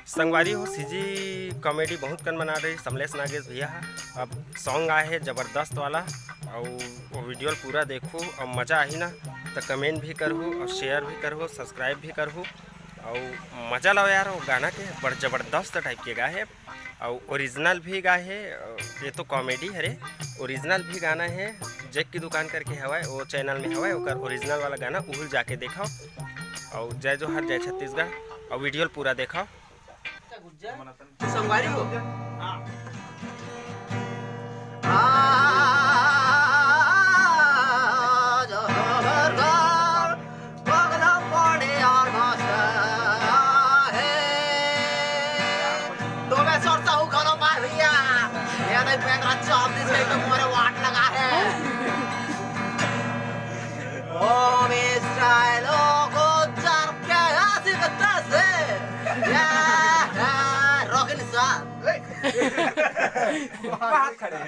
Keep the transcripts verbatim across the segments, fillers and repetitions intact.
संगवारी हो, CG comedy बहुत कन बना रही समलेश नागेश भैया ह। अब सॉन्ग आए हे जबरदस्त वाला, अउ वो वीडियो ल पूरा देखो, अब मजा आही ना, त कमेंट भी करहू, अउ शेयर भी करहू, सब्सक्राइब भी करहू, अउ मजा लाओ यार। वो गाना के बड़ जबरदस्त टाइप के गाए हे, अउ ओरिजिनल भी गाए हे। अ, ये तो कॉमेडी हरे, ओरिजिनल भी गाना हे, जेक की दुकान करके हवय, वो चैनल में हवय, ओकर ओरिजिनल वाला गाना उहुल जाके देखो। अउ जय जोहार, जय छत्तीसगढ़, अउ वीडियो ल पूरा देखो। संगवारी हो। आज हमर घर पगला पड़े और मस्त हे। डोमेश्वर साहू घलो मार भैया। ये नहीं पेंद्रा चौबीस के तो मोरे वाट लगा हे। ओ मिस्टर लोगो चर के हंसी बतासे। या, या, रॉकिंग स्टार। बात खड़े।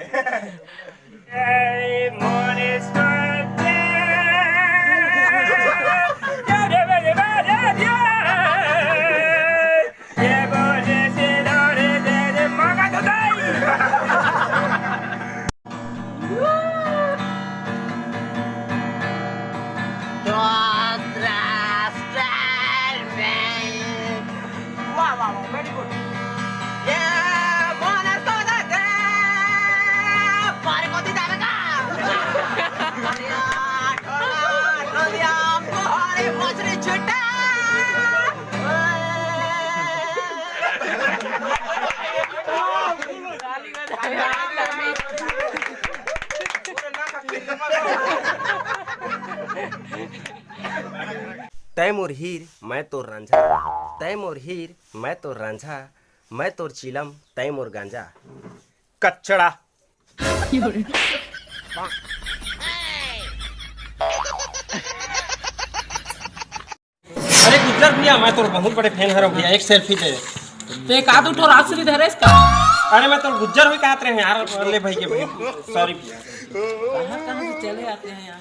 वाह, वाह, वाह, very good। ये बोनस को दे दे, पारी को दी जावे का? अरे यार, ठोला, ठोलिया, हमको हरी मछली छुट्टा। तै मोर हीर, मैं तोर रांझा। तै मोर हीर, मैं तोर रांझा। मैं तोर चीलम, तै मोर गांजा। कचड़ा। अरे गुज्जर भैया, मैं तोर बहुत बड़े फैन हरव भैया, एक सेल्फी दे। ते का दू ठो राजश्री धरेस का? अरे मैं तोर गुज्जर होई कहत रहे यार, ले भाई के भाई, सॉरी भैया। कहाँ कहाँ से चले आते हैं यार।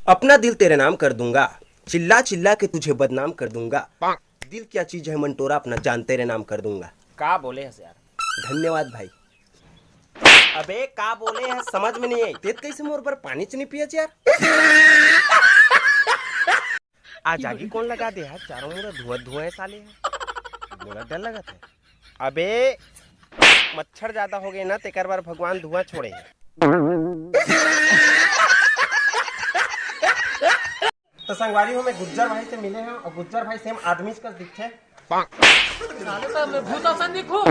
अपना दिल तेरे नाम कर दूंगा, चिल्ला चिल्ला के तुझे बदनाम कर दूंगा। दिल क्या चीज है मंटोरा, अपना जान तेरे नाम कर दूंगा। का बोले हस यार? धन्यवाद भाई। अबे का बोले हस, समझ में नहीं आई। तेत कैसे मोर बर पानी च नहीं पियच यार? आज आगी कौन लगा दे यार, चारों मुड़ा धुआं धुआं है साले। मोला डर लगत है। अबे मच्छर ज्यादा हो गए ना, तेकर बर भगवान धुआं छोड़े हे। तो संगवारी हो, मैं गुज्जर भाई से मिले हंव अउ गुज्जर भाई सेम आदमी कस दिखथे। साले तो मैं भूत असन दिखूं।